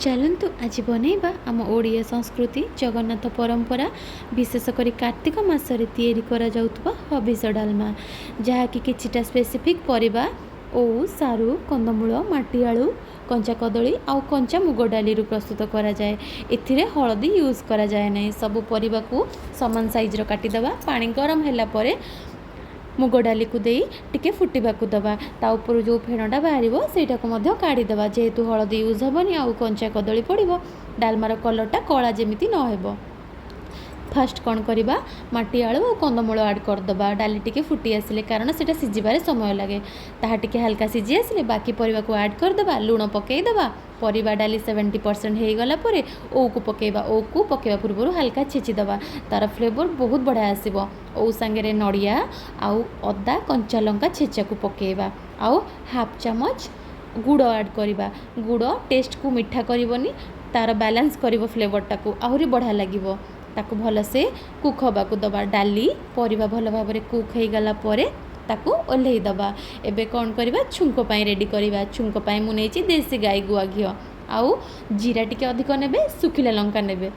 ଚାଲନ୍ତୁ, ଆଜି ବନେଇବା ଆମ ଓଡ଼ିଆ ସଂସ୍କୃତି, ଜଗନ୍ନାଥ ପରମ୍ପରା, ବିଶେଷ କରି କାର୍ତ୍ତିକ ମାସରେ ତିଆରି କରାଯାଉଥିବା ହବିଷ ଡାଲମା, ଯାହାକି କିଛିଟା ସ୍ପେସିଫିକ୍ ପରିବା ଓଉ, ସାରୁ, କନ୍ଦମୂଳ, ମାଟି ଆଳୁ, କଞ୍ଚା କଦଳୀ ଆଉ କଞ୍ଚା ମୁଗ ଡାଲିରୁ ପ୍ରସ୍ତୁତ କରାଯାଏ। ଏଥିରେ ହଳଦୀ ୟୁଜ୍ କରାଯାଏ ନାହିଁ। ସବୁ ପରିବାକୁ ସମାନ ସାଇଜ୍ର କାଟିଦେବା। ପାଣି ଗରମ ହେଲା ପରେ ମୁଗ ଡାଲିକୁ ଦେଇ ଟିକେ ଫୁଟିବାକୁ ଦେବା। ତା ଉପରୁ ଯେଉଁ ଫେଣଟା ବାହାରିବ, ସେଇଟାକୁ ମଧ୍ୟ କାଢ଼ିଦେବା। ଯେହେତୁ ହଳଦୀ ୟୁଜ୍ ହେବନି ଆଉ କଞ୍ଚା କଦଳୀ ପଡ଼ିବ, ଡାଲମାର କଲର୍ଟା କଳା ଯେମିତି ନ ହେବ। ଫାଷ୍ଟ କ'ଣ କରିବା? ମାଟି ଆଳୁ ଆଉ କନ୍ଦମୂଳ ଆଡ଼୍ କରିଦେବା ଡାଲି ଟିକେ ଫୁଟି ଆସିଲେ, କାରଣ ସେଇଟା ସିଝିବାରେ ସମୟ ଲାଗେ। ତାହା ଟିକେ ହାଲକା ସିଝି ଆସିଲେ ବାକି ପରିବାକୁ ଆଡ଼୍ କରିଦେବା, ଲୁଣ ପକାଇଦେବା। ପରିବା ଡାଲି 70% ହେଇଗଲା ପରେ ଓଉକୁ ପକାଇବା। ଓଉକୁ ପକାଇବା ପୂର୍ବରୁ ହାଲକା ଛେଚିଦେବା, ତା'ର ଫ୍ଲେଭର୍ ବହୁତ ବଢ଼ିଆ ଆସିବ। ଓଉ ସାଙ୍ଗରେ ନଡ଼ିଆ ଆଉ ଅଦା କଞ୍ଚା ଲଙ୍କା ଛେଚାକୁ ପକାଇବା ଆଉ ହାଫ୍ ଚାମଚ ଗୁଡ଼ ଆଡ଼୍ କରିବା। ଗୁଡ଼ ଟେଷ୍ଟକୁ ମିଠା କରିବନି, ତା'ର ବାଲାନ୍ସ କରିବ ଫ୍ଲେଭର୍ଟାକୁ, ଆହୁରି ବଢ଼ିଆ ଲାଗିବ। ତାକୁ ଭଲସେ କୁକ୍ ହେବାକୁ ଦେବା। ଡାଲି ପରିବା ଭଲ ଭାବରେ କୁକ୍ ହେଇଗଲା ପରେ ତାକୁ ଓହ୍ଲେଇ ଦେବା। ଏବେ କ'ଣ କରିବା? ଛୁଙ୍କ ପାଇଁ ରେଡ଼ି କରିବା। ଛୁଙ୍କ ପାଇଁ ମୁଁ ନେଇଛି ଦେଶୀ ଗାଈ ଗୁଆ ଘିଅ ଆଉ ଜିରା ଟିକେ ଅଧିକ ନେବେ, ଶୁଖିଲା ଲଙ୍କା ନେବେ।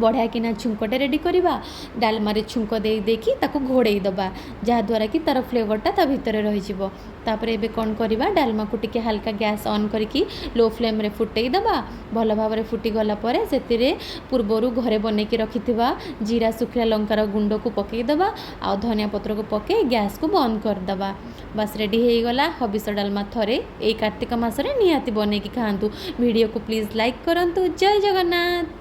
ବଢ଼ିଆ କିନା ଛୁଙ୍କଟେ ରେଡ଼ି କରିବା। ଡାଲମାରେ ଛୁଙ୍କ ଦେଇ ଦେଇକି ତାକୁ ଘୋଡ଼େଇ ଦେବା, ଯାହାଦ୍ୱାରା କି ତା'ର ଫ୍ଲେଭର୍ଟା ତା ଭିତରେ ରହିଯିବ। ତାପରେ ଏବେ କ'ଣ କରିବା? ଡାଲମାକୁ ଟିକେ ହାଲକା ଗ୍ୟାସ୍ ଅନ୍ କରିକି ଲୋ ଫ୍ଲେମ୍ରେ ଫୁଟେଇ ଦେବା। ଭଲ ଭାବରେ ଫୁଟିଗଲା ପରେ ସେଥିରେ ପୂର୍ବରୁ ଘରେ ବନେଇକି ରଖିଥିବା ଜିରା, ଶୁଖିଲା ଲଙ୍କାର ଗୁଣ୍ଡକୁ ପକାଇଦେବା ଆଉ ଧନିଆ ପତ୍ରକୁ ପକାଇ ଗ୍ୟାସ୍କୁ ବନ୍ଦ କରିଦେବା। ବାସ୍, ରେଡ଼ି ହେଇଗଲା ହବିଷ ଡାଲମା। ଥରେ ଏଇ କାର୍ତ୍ତିକ ମାସରେ ନିହାତି ବନେଇକି ଖାଆନ୍ତୁ। ଭିଡ଼ିଓକୁ ପ୍ଲିଜ୍ ଲାଇକ୍ କରନ୍ତୁ। ଜୟ ଜଗନ୍ନାଥ।